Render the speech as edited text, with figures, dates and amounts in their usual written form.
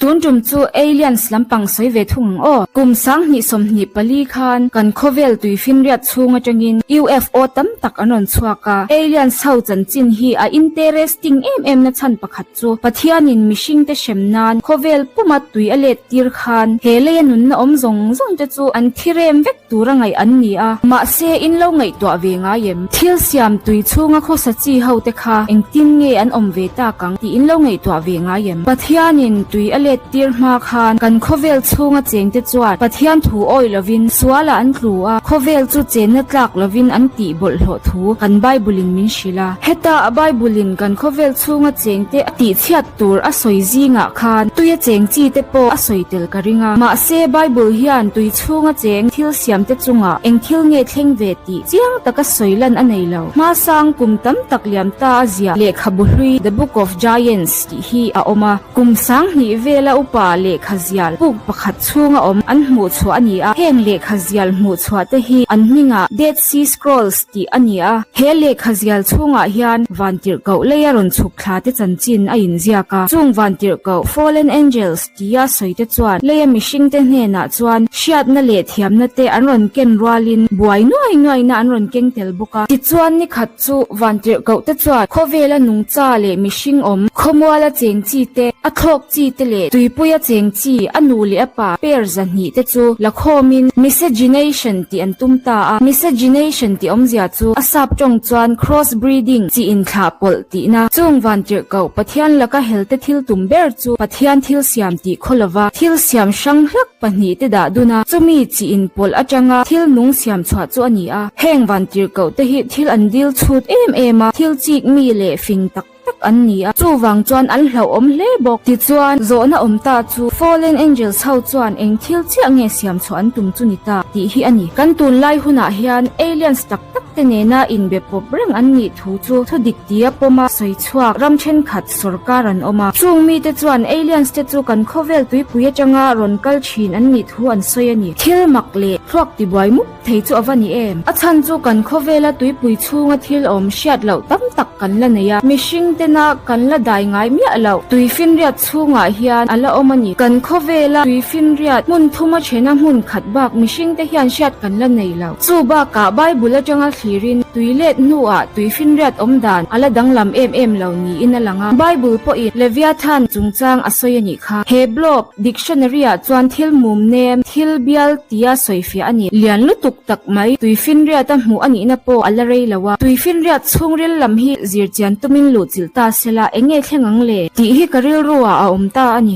Tun tum chu Aliens lampang sawi ve thung ang aw. Kum 2024 khan kan khawvel tuifinriat chhung atangin UFO tam tak an rawn chhuak a. Aliens ho chanchin hi a interesting em em na chhan pakhat chu Pathianin mihringte hrem nan khawvel puma tui a let tir khan he leia nunna awm zawng zawng te chu an thi rem vek tura ngaih an ni a, mahse in lo ngaihtuah ve ngai em? Thil siam tui chhunga khawsa chi ho te kha engtin nge an awm ve tak ang tih in lo ngaihtuah ve ngai em? Pathianin tui a let tir hma khan kan khawvel chhunga cheng te chuan Pathian thu awih lovin sualah an tlu a, khawvel chu chenna tlak lovin an tih bawlhhlawh thu kan Bible in min hrilh a. Heta a Bible in kan khawvel chhunga cheng te a tihchhiat tur a sawi zingah khan tuia cheng chi te pawh a sawi tel ka ring a. Mahse Bible hian tui chhunga cheng thil siam te chungah eng thil nge thleng ve tih chiang taka sawi lan a nei lo. Hmasang kum tam tak liam ta a ziah lehkhabu hlui The Book of Giants tih hi a awm a. Kum 2000 vela upa lehkha zial puk pakhat chhunga awm an hmuh chhuah a ni a. Heng lehkha zial hmuh chhuah te hi an hmingah Dead Sea Scrolls tih a ni a. He lehkha zial chhungah hian vantirhkoh leia rawn chhuk thla te chanchin a inziak a. Chung vantirhkoh Fallen Angels tia sawi te chuan leia mihring te hnenah chuan hriatna leh thiamna te an rawn ken rualin buai nuai nuaina an rawn keng tel bawk a. Tichuan nikhat chu vantirhkoh te chuan khawvela nungcha leh mihring awm, khawmuala cheng chi te, a thlawk chi te leh tuipuia cheng chi a nu leh a pa pair 200 te chu la khawmin miscegenation tih an tum ta a. Miscegenation tih awmzia chu a sap tawng chuan cross breeding chi inthlah pawlh tihna. Chung vantirhkoh Pathian laka helte thil tum ber chu Pathian thil siam tih khaw lova thil siam hrang hlak pahnih te dah dun a, chumi chi inpawlh atanga thil nung siam chhuah chu a ni a. Heng vantirhkoh te hi thil an dil chhut em em a, thil chik mi leh fing tak tak an ni a, chuvang chuan an hlauhawm hle bawk. Tichuan, zawhna awm ta chu Fallen Angels ho chuan eng thil chiah nge siam chhuah an tum chu ni ta tih hi a ni. Kan tunlai hunah hian aliens tak tak te nena inbe pawp reng an nih thu chu thudik tia pawma sawi chhuak ram thenkhat sawrkar an awm a. Chung mite chuan aliens te chu kan khawvel tuipui atanga rawn kal thin an nih thu an sawi a ni. Thil mak leh thluak tibuai mup thei chu a va ni em? A chhan chu kan khawvela tuipui chhunga thil awm hriat loh tam tak kan la nei a, mihring tena kan la dai ngai miah loh tuifinriat chhungah hian a la awm a ni. Kan khawvela tuifinriat hmun thuma thena hmun khat bak mihring te hian hriat kan la nei lo. Chu bakah Bible atanga thlirin tui let hnuah tuifinriat awm dan a la danglam em em lo niin a lang a. Bible pawhin Leviathan chungchang a sawi a nih kha. He blog Dictionary-ah chuan thil mum nem, thil bial tia sawifiah a ni. Lian lutuk tak mai, tuifinriat a hmuh a nihna pawh a la rei lo a. Tuifinriat chhungril lam hi zirchian tumin luhchilh ta sela, eng nge thleng ang le? Tih hi ka rilru ah a awm ta a ni.